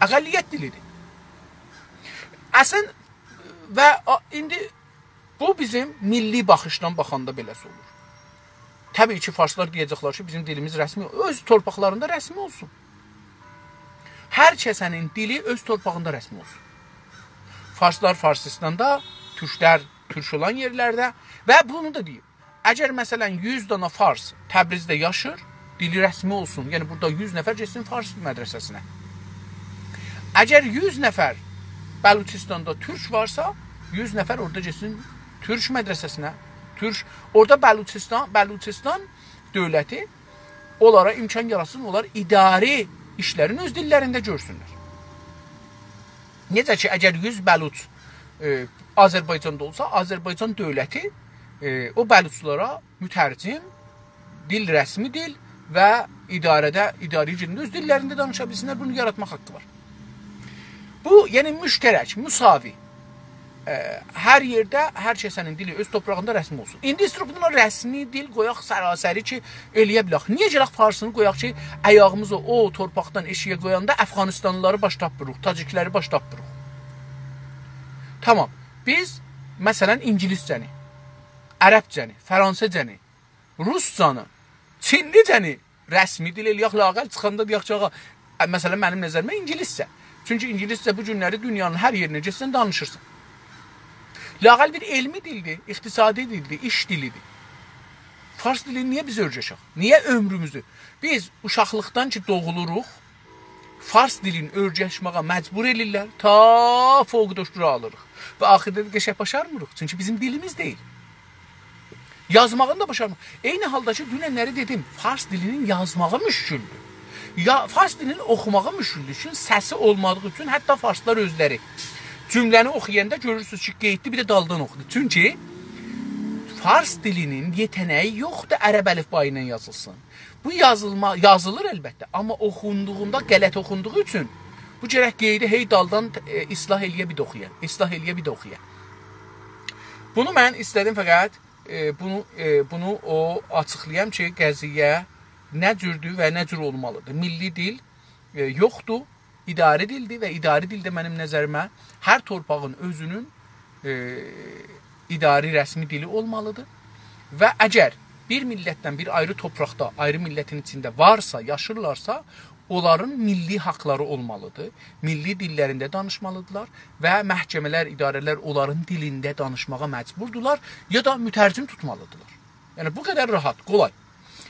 اقلیت دیلیدیر. اصلاً و آ-، ایندی بو بیزیم میللی باخیشدان باخاندا بئله‌سی اولور. طبیعی کی، فارسلار دئیه‌جکلر کی، بیزیم دیلیمیز رسمی، اؤز تورپاقلاریندا رسمی اولسون. هر کسه‌نین دیلی اؤز تورپاغیندا رسمی اولسون. فارسلار فارسیستاندا، تورکلر تورک اولان یئرلرده و بونو دا دئییم. اگر، مثلاً، یوز دانا فارس تبریزده یاشیر، دیلی رسمی اولسون. یعنی، بورادا یوز نفر گئتسین فارس مدرسه‌سینه. اگر یوز نفر بلوچستاندا تورک وارسا، یوز نفر اورادا گئتسین تورک مدرسه‌سینه. تورک، اورادا بلوچستان، بلوچستان دؤولتی اونلارا امکان یاراتسین، اونلار اداره ایشلرینی اؤز دیللرینده گؤرسونلر. نئجه کی، اگر یوز بلوچ، ائ، آذربایجاندا اولسا، آذربایجان دؤولتی، ائ، او بلوچلارا مترجم، دیل، رسمی دیل و اداره‌ده، اداره گونده اؤز دیللرینده دانیشا بیلسینلر، بونو یاراتماق حاققی وار. بو، یعنی مشترک، مساوی. ائ، هر یئرده هر کسه‌نین دیلی اؤز تورپاغیندا رسمی اولسون. ایندی ایستیروخ بونا رسمی دیل قویاق سراسری کی، ائلیه بیلک. نییه گرک فارسینی قویاق کی، آیاغیمیزی او تورپاقدان ائشیگه قویاندا افغانستانلیلاری باش تاپمیریق، تاجیکلری باش تاپمیریق. تامام. بیز، مثلاً، اینگیلیسجه‌نی، عربجه‌نی، فرانسه‌جه‌نی، روسجانی، چینلیجه‌نی رسمی دیل ائلیک، لااقل چیخاندا دئیک کی، آغا، ا، مثلاً، منیم نظریمه اینگیلیسجه. چونکی اینگیلیسجه بو گونلری دونیانین هر یئرینه گئتسن دانیشیرسان. لااقل بیر علمی دیلدیر، اقتصادی دیلدیر، ایش دیلیدیر. فارس دیلینی نییه بیز اؤرگشک؟ نییه عؤمروموزو؟ بیز اوشاقلیقدان کی دوغولوروق، فارس دیلینی اؤرگشمه‌یه مجبور ائلیرلر، تا فوق دکترا آلیریق. و آخیردا دا قشنگ باشارمیریق، چونکی بیزیم دیلیمیز دئییل. یازماغینی دا باشارمیریق. عینی حالدا کی، دوننلری دئدیم، فارس دیلینین یازماغی مشکلدور. یا، فارس دیلینین اوخوماغی مشکلدور. چونکی سسی اولمادیغی اوچون حتی فارسلار اؤزلری جمله‌نی اوخویاندا گؤرورسونوز کی، قئییتدی، بیر ده دالدان اوخودو. چونکی فارس دیلینین یئته‌نه‌یی یوخدور عرب الفبایی ایله یازیلسین. بو یازیلما-، یازیلیر البته، آمما اوخوندوغوندا، غلط اوخوندوغو اوچون بو گرک قئییدی هئی دالدان، ائ، اصلاح ائلیه بیر ده اوخویا، اصلاح ائلیه بیر ده اوخویا. بونو من ایسته‌دیم فقط، ائ، بونو، ائ، بونو او آچیقلایام کی، قضیه، نه جوردور و نه جور اولمالیدیر؟ میللی دیل، ائ، یوخدور، اداری دیلدیر و اداری دیل ده منیم نظریمه هر تورپاغین اؤزونون، ائ، اداری رسمی دیلی اولمالیدیر. و اگر بیر میللتدن، بیر آیری تورپاقدا، آیری میللتین ایچینده وارسا، یاشیرلارسا، اونلارین میللی حاقلاری اولمالیدیر. میللی دیللرینده دانیشمالیدیرلار و محکمه‌لر، اداره‌لر اونلارین دیلینده دانیشماغا مجبوردولار، یا دا مترجم توتمالیدیرلار. یعنی، بو قدر راحت، قولای.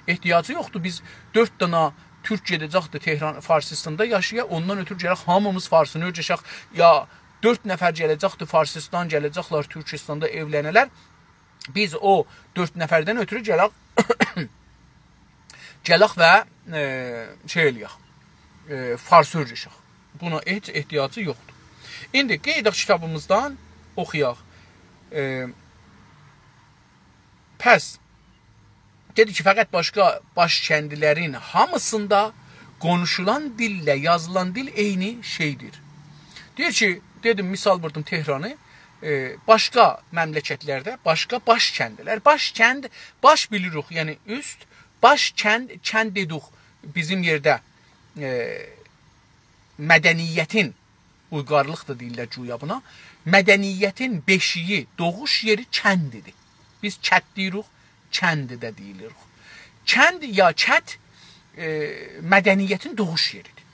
احتیاجی یوخدور بیز دؤرد دانا تورک گئده‌جکدی تهران، فارسیستاندا یاشایا، اوندان اؤترو گرک هامیمیز فارسینی اؤیره‌شک، یا دؤرد نفر گله‌جکدی فارسیستان، گله‌جکلر تورکیستاندا ائولنه‌لر. بیز او دؤرد نفردن اؤترو گلک، گلک و، ائ، شئی ائله‌یک، ائ، فارسی اؤیره‌شک. بونا هئچ احتیاجی یوخدور. ایندی قاییداق کیتابیمیزدان، اوخویاق. ائ، پس، دئدی کی، فقط باشقا باش کندلرین هامیسیندا قونوشولان دیلله یازیلان دیل عینی شئیدیر. دئییر کی، دئدیم، مثال ووردوم تهرانی، ائ، باشقا مملکتلرده، باشقا باش کندلر، باش کند، باش بیلیریک، یعنی اوست، باش کند، کند دئدوخ بیزیم یئرده، ائ، مدنیتین، اویغارلیق دا دئییرلر گویا بونا، مدنیتین بئشیگی، دوغوش یئری کندیدیر. بیز کت دئییریک، کند ده دئییلیر. کند یا کت، ائ، مدنیتین دوغوش یئریدیر.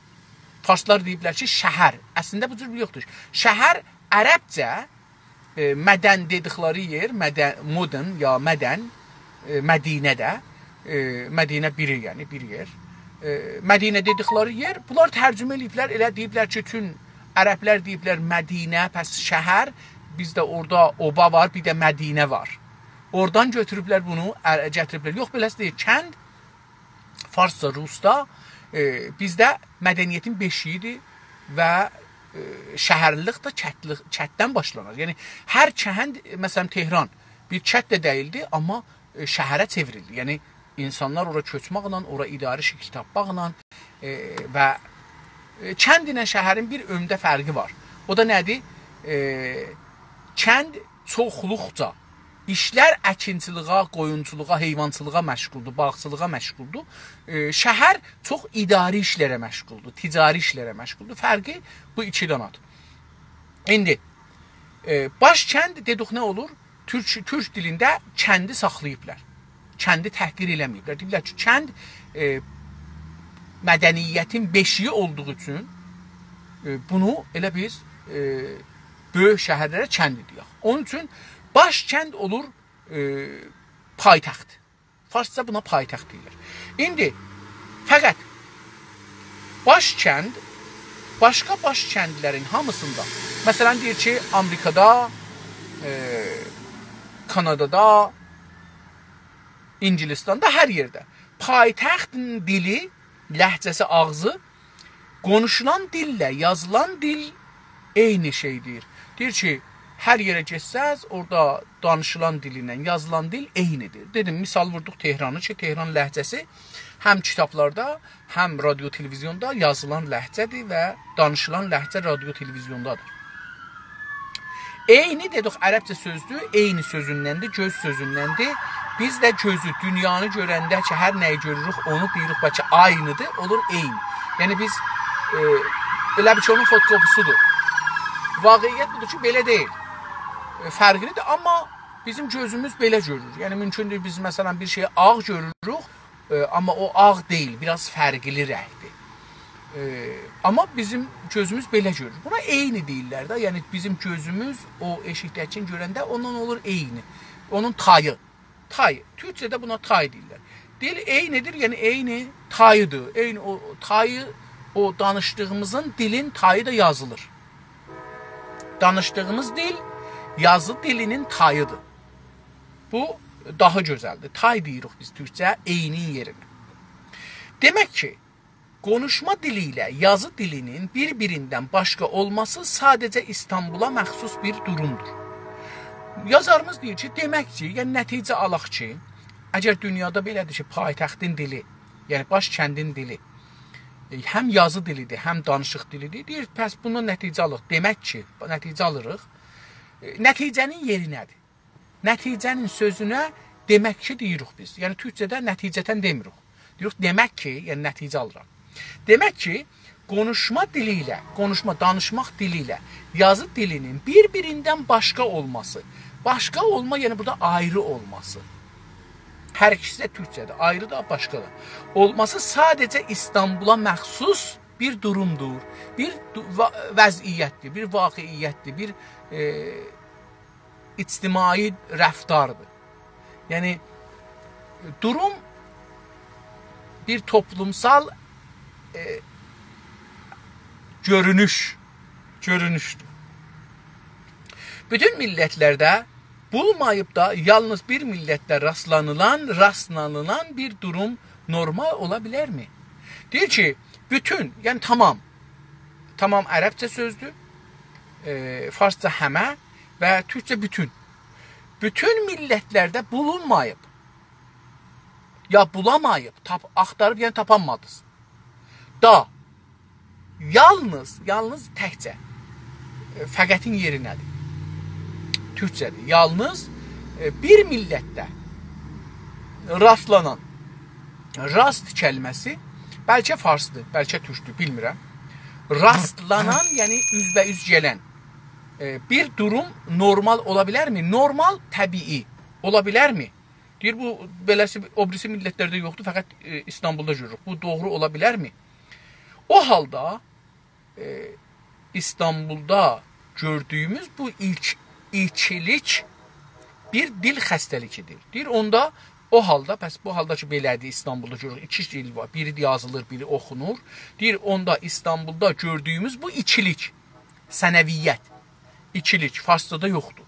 فارسلار دئییبلر کی، شهر. اصلینده بو جور یوخدور. شهر عربجه، ائ، مدن دئدیکلری یئر، مدن، مدن یا مدن، ائ، مدینه ده، ائ، مدینه بیری، یعنی بیر یئر. ائ، مدینه دئدیکلری یئر، بونلار ترجمه ائله‌ییبلر، ائله دئییبلر کی، چون عربلر دئییبلر مدینه، پس شهر، بیزده اورادا اوبا وار، بیر ده مدینه وار. اورادان گؤتوروبلر بونو، ار-، گتیریبلر. یوخ، بئله‌سی دئییل، کند فارسجا، روسجا، ائ، بیزده مدنیتین بئشیگیدیر و، ائ، شهرلیلیک ده کتلیک، کتدن باشلانیر. یعنی، هر کند، مثلا، تهران بیر کت ده دئییلدی، آمما، ائ، شهره چئوریلدی. یعنی، اینسانلار اورا کؤچمکله، اورا اداری شکیل تاپماقلا، ائ، و، ائ، کند ایله شهرین بیر عمده فرقی وار. او دا نه‌دیر؟ ائ، کند چوخلوقجا ایشلر اکینچیلیغه، قویونچولوغا، حیوانچیلیغا مشغولدور، باغچیلیغا مشغولدور. ائ، شهر چوخ اداری ایشلره مشغولدور، تجاری ایشلره مشغولدور. فرقی بو ایکی دانادیر. ایندی، ائ، باش کند دئدیک نه اولور؟ تورک، تورک دیلینده کندی ساخلاییبلار. کندی تحقیر ائله‌مه‌ییبلر. دئییبلر کی، کند، ائ، مدنیتین بئشیگی اولدوغو اوچون، ائ، بونو ائله بیز، ائ، بؤیوک شهرلره کند دئیک. اونون اوچون باش کند اولور، ائ، پایتخت. فارسجا بونا پایتخت دئییرلر. ایندی فقط باش کند، باشقا باش کندلرین هامیسیندا، مثلا، دئییر کی، آمریکادا، ائ، کانادادا، اینگیلیستاندا، هر یئرده پایتخت دیلی، لهجه‌سی، آغزی قونوشولان دیلله یازیلان دیل عینی شئیدیر. دئییر کی، هر یئره گئتسز، اورادا دانیشیلان دیل ایله یازیلان دیل عینیدیر. دئدیم، مثال ووردوق تهرانی کی، تهران لهجه‌سی هم کیتابلاردا، هم رادیو تلویزیوندا یازیلان لهجه‌دیر و دانیشیلان لهجه رادیو تلویزیوندادیر. عینی دئدیک، عربجه سؤزدور، عینی سؤزوندندیر، گؤز سؤزوندندیر. بیز ده گؤزو، دونیانی گؤرنده کی، هر نه‌یی گؤروروک، اونو دئییریک، بلکه عینیدیر، اولور عین. یعنی بیز، ائ، ائله بیل کی، اونون فوتوکوپیسیدیر. واقعیت بودور کی، بئله دئییل. ائ، فرقلیدیر، آمما بیزیم گؤزوموز بئله گؤرور. یعنی مومکوندور بیز، مثلا، بیر شئیی آغ گؤروروک، ائ، آمما او آغ دئییل، بیر آز فرقلی رنگدیر. ائ، آمما بیزیم گؤزوموز بئله گؤرور. بونا عینی دئییرلر ده، یعنی بیزیم گؤزوموز او ائشیکده‌کینی گؤرنده اوندان اولور عینی. اونون تایی. تای. تورکجه‌ده بونا تای دئییرلر. دیل عینیدیر، یعنی عینی تاییدیر. عینی او تایی، او دانیشدیغیمیزین دیلین تایی دا یازیلیر. دانیشدیغیمیز دیل یازی دیلینین تاییدیر. بو داها گؤزلدیر. تای دئییریک بیز تورکجه عینین یئرینه. دئمک کی، قونوشما دیلی ایله یازی دیلینین بیر-بیریندن باشقا اولماسی ساده‌جه ایستانبولا مخصوص بیر دورومدور. یازاریمیز دئییر کی، دئمک کی، یعنی نتیجه آلاق کی، اگر دونیادا بئله‌دیر کی، پایتختین دیلی، یعنی باش کندین دیلی، ائ، هم یازی دیلیدیر، هم دانیشیق دیلیدیر، دئییر، پس بوندان نتیجه آلیریق. دئمک کی، نتیجه آلیریق. ائ، نتیجه‌نین یئری نه‌دیر؟ نتیجه‌نین سؤزونه دئمک کی دئییریک بیز. یعنی تورکجه‌ده نتیجه‌تن دئمیریک. دئییر، دئمک کی، یعنی نتیجه آلیرام. دئمک کی، قونوشما دیلی ایله، قونوشما، دانیشماق دیلی ایله یازی دیلینین بیر-بیریندن باشقا اولماسی، باشقا اولما، یعنی بورادا آیری اولماسی، هر ایکیسی ده تورکجه‌دیر، آیری دا، باشقا دا اولماسی ساده‌جه ایستانبولا مخصوص بیر دورومدور، بیر دو-، وا-، وضعیتدیر، بیر واقعیتدیر، بیر، ائ، اجتماعی رفتاردیر. یعنی، دوروم بیر توپلومسال، ائ، گؤرونوش، گؤرونوشدور. بوتون میللتلرده بولماییب دا، یالنیز بیر میللتده راستلانیلان، راستلانیلان بیر دوروم نورمال اولا بیلرمی؟ دئییر کی، بوتون، یعنی تمام، تمام عربجه سؤزدور، ائ، فارسجا همه و تورکجه بوتون. بوتون میللتلرده بولونماییب، یا بولاماییب، تاپ-، آختاریب، یعنی تاپانمادینیز. دا، یالنیز، یالنیز تکجه، ائ، فقطین یئری نه‌دیر؟ تورکجه‌دیر. یالنیز، ائ، بیر میللتده راستلانان، راست کلمه‌سی، بلکه فارسدیر، بلکه تورکدور، بیلمیرم. راستلانان، یعنی اوزبه‌اوز گلن، ائ، بیر دوروم نورمال اولا بیلرمی؟ نورمال، طبیعی اولا بیلرمی؟ دئییر، بو، بئله‌سی، او بیریسی میللتلرده یوخدور، فقط، ائ، ایستانبولدا گؤروروک. بو دوغرو اولا بیلرمی؟ او حالدا، ائ، ایستانبولدا گؤردویوموز بو ایلک، ایلکچیلیک بیر دیل خسته‌لیگیدیر. دئییر، اوندا، او حالدا، پس بو حالدا کی، بئله‌دیر، ایستانبولدا گؤروروک، ایکی دیل وار، بیری یازیلیر، بیری اوخونور. دئییر، اوندا ایستانبولدا گؤردویوموز بو ایکیلیک، ثنویت، ایکیلیک، فارسجادا یوخدور.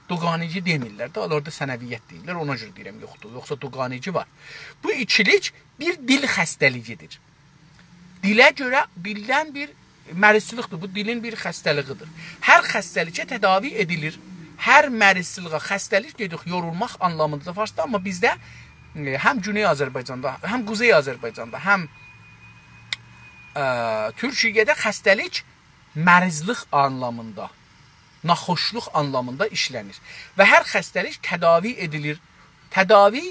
دوگانگی دئمیرلر ده، اونلار دا ثنویت دئییرلر، اونا گؤره دئییرم یوخدور. یوخسا دوگانگی وار. بو ایکیلیک بیر دیل خسته‌لیگیدیر. دیله گؤره بیلینن بیر مریضچیلیکدیر. بو دیلین بیر خسته‌لیگیدیر. هر خسته‌لیگه تداوی ائدیلیر. هر مریضچیلیگه خسته‌لیک دئدیک، یورولماق آنلامیندا فارسدا، آمما بیزده، ائ، هم گونئی آذربایجاندا، هم قوزئی آذربایجاندا، هم، ائ، تورکیه‌ده خسته‌لیک مریضلیق آنلامیندا، ناخوشلوق آنلامیندا ایشله‌نیر. و هر خسته‌لیک تداوی ائدیلیر. تداوی،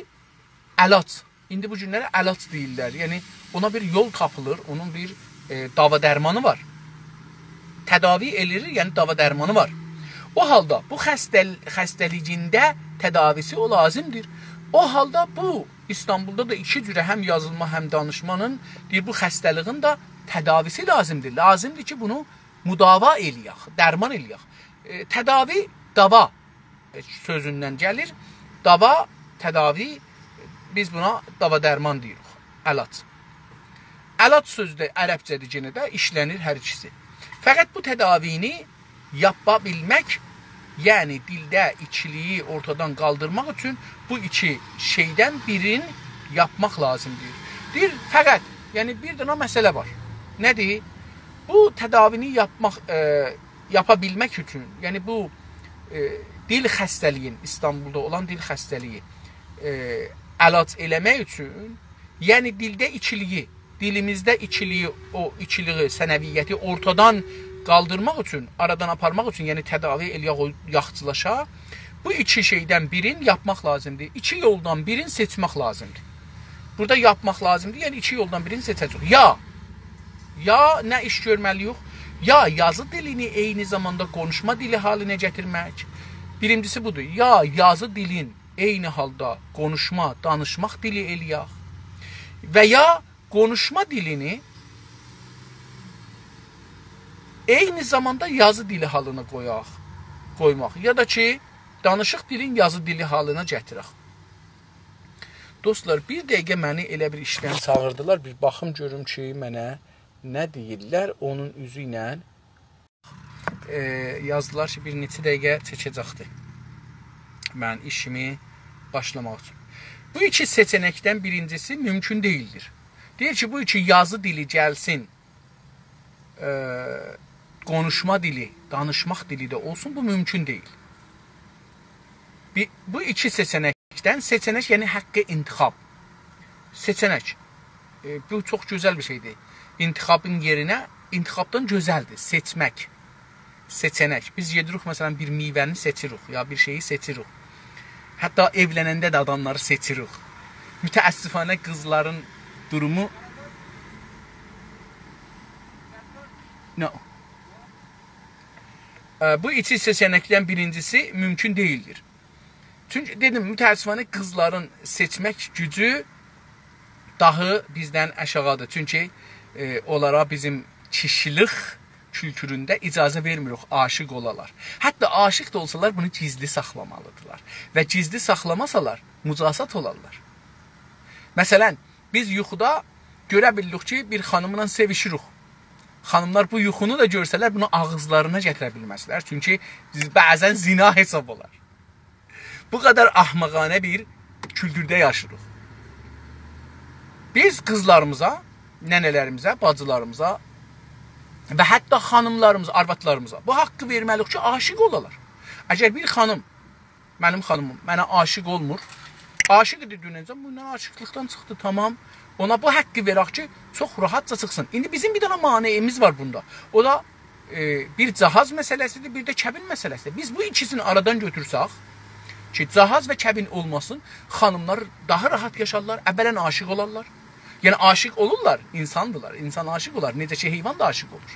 علاج. ایندی بو گونلری علاج دئییرلر. یعنی، اونا بیر یول تاپیلیر، اونون بیر، ائ، داوا درمانی وار. تداوی ائله‌ییر، یعنی داوا درمانی وار. او حالدا بو خسته‌ل-، خسته‌لیگینده تداویسی او لازیمدیر. او حالدا بو ایستانبولدا دا ایکی جوره هم یازیلما، هم دانیشمانین، دئییر، بو خسته‌لیگین ده تداویسی لازیمدیر. لازیمدیر کی، بونو مداوا ائله‌یک، درمان ائله‌یک. ائ، تداوی، داوا، ائ، سؤزوندن گلیر. داوا، تداوی، بیز بونا داوا درمان دئییریک. علاج. علاج سؤزو ده عربجه‌دیر، یئنه ده ایشله‌نیر هر ایکیسی. فقط بو تداوینی یاپا بیلمک، یعنی دیلده ایکیلیگی اورتادان قالدیرماق اوچون بو ایکی شئیدن بیرین یاپماق لازیمدیر. دئییر، فقط، یعنی بیر دنه مسئله وار. نه‌دیر؟ بو تداوینی یاپماق، ائ، یاپا بیلمک اوچون، یعنی بو، ائ، دیل خسته‌لیگین، ایستانبولدا اولان دیل خسته‌لیگی، ائ، علاج ائله‌مک اوچون، یعنی دیلده ایکیلیگی، دیلیمیزده ایکیلیگی، او ایکیلیگی، ثنویتی اورتادان قالدیرماق اوچون، آرادان آپارماق اوچون، یعنی تداوی ائله‌یک او یاخچیلاشا، بو ایکی شئیدن بیرین یاپماق لازیمدیر. ایکی یولدان بیرین سئچمک لازیمدیر. بورادا یاپماق لازیمدیر، یعنی ایکی یولدان بیرینی سئچه‌جه‌ییک. یا، یا نه ایش گؤرمه‌لی‌ییک؟ یا یازی دیلینی عینی زاماندا قونوشما دیلی حالینه گتیرمک. بیرینجیسی بودور. یا یازی دیلین عینی حالدا قونوشما، دانیشماق دیلی ائله‌یک. و یا قونوشما دیلینی عینی زاماندا یازی دیلی حالینا قویاق، قویماق. یا دا کی، دانیشیق دیلین یازی دیلی حالینا گتیرک. دوستلار، بیر دقیقه منی ائله بیر ایشدن چاغیردیلار. بیر باخیم گؤروم کی، منه نه دئییرلر، اونون اوزو ایله، ائ، یازدیلار کی، بیر نئچه دقیقه چکه‌جکدی من ایشیمی باشلاماق اوچون. بو ایکی سئچه‌نکدن بیرینجیسی مومکون دئییلدیر. دئییر کی، بو ایکی یازی دیلی گلسین، ائ، قونوشما دیلی، دانیشماق دیلی ده اولسون، بو مومکون دئییل. بی-، بو ایکی سئچه‌نکدن، سئچه‌نک، یعنی حق انتخاب. سئچه‌نک. ائ، بو چوخ گؤزل بیر شئیدیر. انتخابین یئرینه، انتخابدان گؤزلدیر، سئچمک. سئچه‌نک. بیز گئدیریک، مثلا، بیر میوه‌نی سئچیریک، یا بیر شئیی سئچیریک. حتی ائولننده ده آداملاری سئچیریک. متأسفانه قیزلارین دورومو نه؟ ائ، بو ایکی سئچه‌نکدن بیرینجیسی مومکون دئییلدیر. چونکی دئدیم، متأسفانه قیزلارین سئچمک گوجو داهی بیزدن آشاغیدیر. چونکی، ائ، اونلارا بیزیم کیشیلیک کولتورونده اجازه وئرمیریک عاشیق اولالار. حتی عاشیق دا اولسالار، بونو گیزلی ساخلامالیدیرلار. و گیزلی ساخلاماسالار، مجازات اولارلار. مثلا، بیز یوخودا گؤره بیلدیک کی، بیر خانیملا سئویشیریک. خانیملار بو یوخونو دا گؤرسه‌لر، بونو آغیزلارینا گتیره بیلمزلر. چونکی بعضا زنا حساب اولار. بو قدر احمقانه بیر کولتورده یاشیریق. بیز قیزلاریمیزا، ننه‌لریمیزه، باجیلاریمیزا و حتی خانیملاریمیزا، آروادلاریمیزا بو حاققی وئرمه‌لی‌ییک کی، عاشیق اولالار. اگر بیر خانیم، منیم خانیمیم منه عاشیق اولمور، عاشیق ایدی دوننجه، بو ایندی عاشیقلیقدان چیخدی، تامام. اونا بو حاققی وئرک کی، چوخ راحتجا چیخسین. ایندی بیزیم بیر دنه مانعیمیز وار بوندا. او دا، ائ، بیر جهاز مسئله‌سیدیر، بیر ده کبین مسئله‌سیدیر. بیز بو ایکیسینی آرادان گؤتورسک، کی، جهاز و کبین اولماسین، خانیملار داها راحت یاشارلار، اولا عاشیق اولارلار. یعنی، عاشیق اولورلار، اینساندیرلار، اینسان عاشیق اولار، نئجه کی، حیوان دا عاشیق اولور.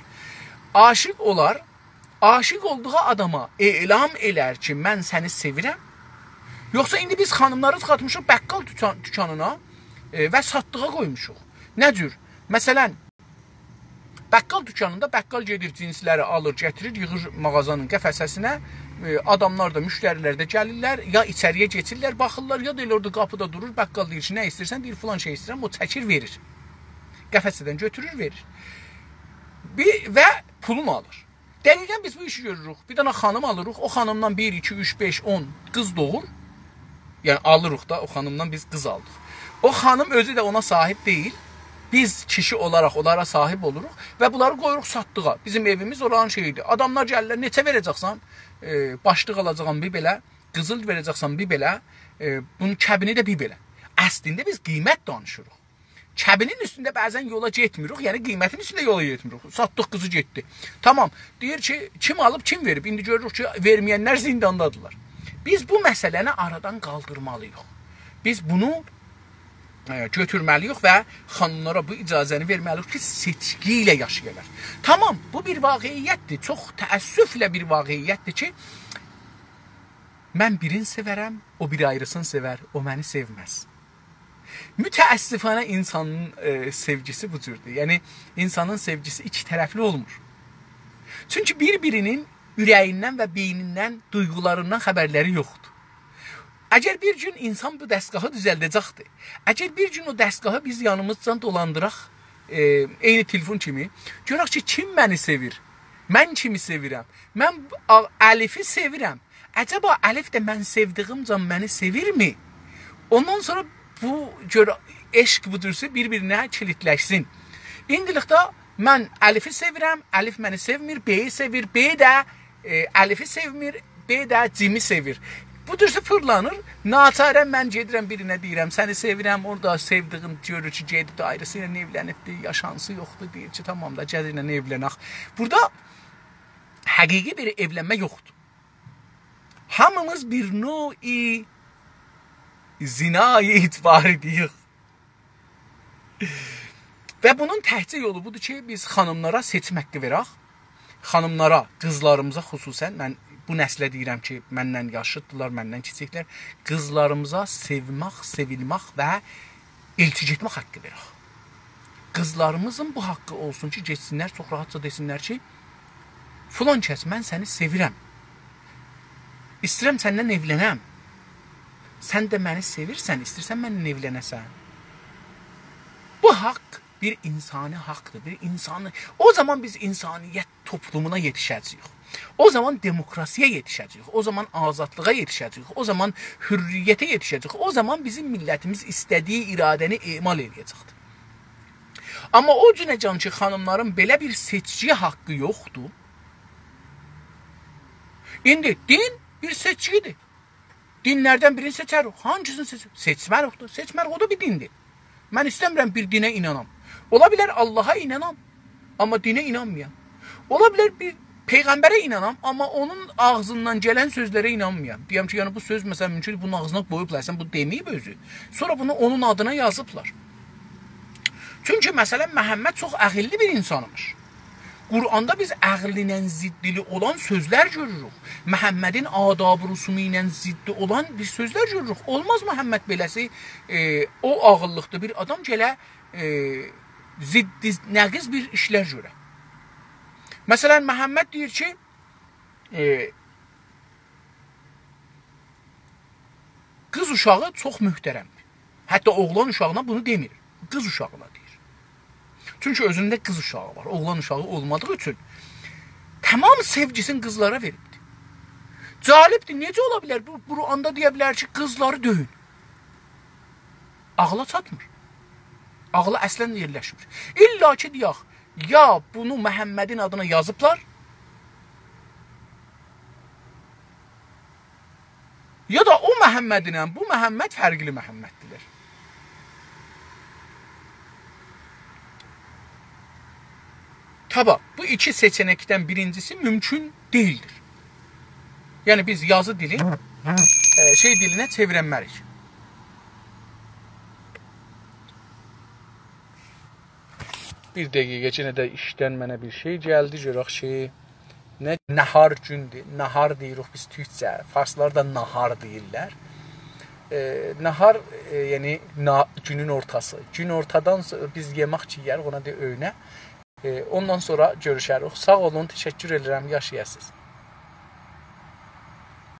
عاشیق اولار، عاشیق اولدوغو آداما اعلام ائلر کی، «من سنی سئویرم.» یوخسا ایندی بیز خانیملاری چیخارتمیشیق بقال دوکان-، دوکانینا، ائ، و ساتلیغا قویموشوق. نه جور؟ مثلا، بقال دوکانیندا بقال گئدیر، جنسلری آلیر، گتیریر، ییغیر مغازانین قفسه‌سینه. ائ، آداملار دا، مشتری‌لر ده گلیرلر، یا ایچری‌یه کئچیرلر، باخیرلار، یا دا ائله اورادا قاپیدا دورور، بقال دئییر کی، «نه ایسته‌ییرسن؟» دئییر، «فلان شئی ایسته‌ییرم.» او چکیر، وئریر. قفسه‌دن گؤتورور، وئریر. بیر، و پولونو آلیر. دقیقا بیز بو ایشی گؤروروک. بیر دنه خانیم آلیریق، او خانیمدان بیر، ایکی، اوچ، بئش، اون قیز دوغور. یعنی آلیریق دا، او خانیمدان بیز قیز آلدیق. او خانیم اؤزو ده اونا صاحیب دئییل. بیز کیشی اولاراق اونلارا صاحیب اولوروق و بونلاری قویوروق ساتلیغا. بیزیم ائویمیز اورانین شئییدیر. آداملار گلیرلر، «نئچه وئره‌جکسن؟» ائ، «باشلیق آلاجاغام بیر بئله، قیزیل وئره‌جکسن بیر بئله، ائ، بونون کبینی ده بیر بئله.» اصلینده بیز قیمت دانیشیریق. کبینین اوستونده بعضا یولا گئتمیریک، یعنی قیمتین اوستونده یولا گئتمیریک. ساتدیق قیزی، گئتدی. تامام. دئییر کی، کیم آلیب، کیم وئریب؟ ایندی گؤروروک کی، وئرمه‌ینلر زینداندادیرلار. بیز بو مسئله‌نی آرادان قالدیرمالی‌ییق. بیز بونو، ائ، گؤتورمه‌لی‌ییک و خانیملارا بو اجازه‌نی وئرمه‌لی‌ییک کی، سئچکی ایله یاشایالار. تامام، بو بیر واقعیتدیر. چوخ تأسفله بیر واقعیتدیر کی، من بیرینی سئورم، او بیر آیریسینی سئور، او منی سئومز. متأسفانه اینسانین، ائ، سئوگیسی بو جوردور. یعنی، اینسانین سئوگیسی ایکی طرفلی اولمور. چونکی بیر-بیرینین اوره‌ییندن و بئینیندن، دویغولاریندان خبرلری یوخدور. اگر بیر گون اینسان بو دستگاهی دوزلده‌جکدیر، اگر بیر گون او دستگاهی بیز یانیمیزجان دولاندیراق، ائ، عینی تلفون کیمی، گؤرک کی، کیم منی سئویر، من کیمی سئویرم، من آ-، الیفی سئویرم، عجبا الیف ده من سئودیگیمجه منی سئویرمی؟ اوندان سونرا بو گؤر-، عشق بو جورسو بیر-بیرینه کیلیدلشسین. ایندیلیکده من الیفی سئویرم، الیف منی سئومیر، بئیی سئویر، بئ ده، ائ، الیفی سئومیر، بئ ده جیمی سئویر. بو جورسو فیرلانیر. ناچارا من گئدیرم بیرینه دئییرم، «سنی سئویرم.» اورادا سئودیگیم گؤرور کی، گئدیب ده آیریسی ایله ائولنیبدیر، یاشانسی یوخدور، دئییر کی، «تامام دا، گل ائله ائولنک.» بورادا حقیقی بیر ائولنمه یوخدور. هامیمیز بیر نوع زنای اجباری‌دیییک. و بونون تکجه یولو بودور کی، بیز خانیملارا سئچمه حاققی وئرک. خانیملارا، قیزلاریمیزا خصوصا، من بو نسله دئییرم کی، مندن یاشیدیرلار، مندن کیچیکدیرلر. قیزلاریمیزا سئومک، سئویلمک و الچی گئتمک حاققی وئرک. قیزلاریمیزین بو حاققی اولسون کی، گئتسینلر، چوخ راحتجا دئسینلر کی، «فلان کس، من سنی سئویرم. ایسته‌ییرم سندن ائولنم. سن ده منی سئویرسن، ایسته‌ییرسن منله ائولنه‌سن.» بو حاق بیر اینسانی حاقدیر، بیر اینسانی. او زامان بیز اینسانیت توپلومونا یئتیشه‌جه‌ییک. او زامان دموکراسی‌یه یئتیشه‌جه‌ییک. او زامان آزادلیغا یئتیشه‌جه‌ییک. او زامان حریته یئتیشه‌جه‌ییک. او زامان بیزیم میللتیمیز ایسته‌دیگی اراده‌نی اعمال ائله‌یه‌جکدیر. آمما او گونه‌جان کی، خانیملارین بئله بیر سئچکی حاققی یوخدور، ایندی دین بیر سئچکی‌دیر. دینلردن بیرینی سئچریک. هانگیسینی سئچ-، سئچمریک دا. سئچمریک، او دا بیر دیندیر. من ایسته‌میرم بیر دینه اینانام. اولا بیلر آللاها اینانام، آمما دینه اینانمایام. اولا بیلر بیر پیغمبره اینانام، آمما اونون آغزیندان گلن سؤزلره اینانمایام. دئیم کی، یعنی بو سؤز، مثلا، مومکون بونون آغزینا قویوبلار، اصلا بو دئمه‌ییب اؤزو. سونرا بونو اونون آدینا یازیبلار. چونکی، مثلا، محمد چوخ عقللی بیر اینسانمیش. قرآندا بیز عقلینن ضدلی اولان سؤزلر گؤروروک. محمدین آداب و رسومو ایله ضدی اولان بیر سؤزلر گؤروروک. اولماز محمد بئله‌سی، ائ، او عاغیللیقدا بیر آدام گله، ائ، ضدی، نقیض بیر ایشلر گؤره. مثلا، محمد دئییر کی، ائ، قیز اوشاغی چوخ محترمدیر. حتی اوغلان اوشاغینا بونو دئمیر. قیز اوشاغینا دئییر. چونکی اؤزونده قیز اوشاغی وار. اوغلان اوشاغی اولمادیغی اوچون تمام سئوگیسینی قیزلارا وئریبدیر. جالبدیر، نئجه اولا بیلر؟ بو، قرآندا دئیه بیلر کی، قیزلاری دؤیون. عاغلا چاتمیر. عاغلا اصلا یئرلشمیر. الا کی، دئیک، یا بونو محمدین آدینا یازیبلار، یا دا او محمدینن بو محمد فرقلی محمددیرلر. تابا، بو ایکی سئچه‌نکدن بیرینجیسی مومکون دئییلدیر. یعنی بیز یازی دیلین، ائ، شئی دیلینه چئویرنمه‌ریک. بیر دقیقه، یئنه ده ایشدن منه بیر شئی گلدی، گؤرک کی، نه، ناهار گوندور. ناهار دئییریک بیز تورکجه، فارسلار دا ناهار دئییرلر. ائ، ناهار، ائ، یعنی نا-، گونون اورتاسی. گون اورتادان سو-، بیز یئمک کی یئیه‌ریک، اونا دئییر اؤینه. ائ، اوندان سونرا گؤروشریک. ساغ اولون، تشکر ائدیرم، یاشایاسینیز.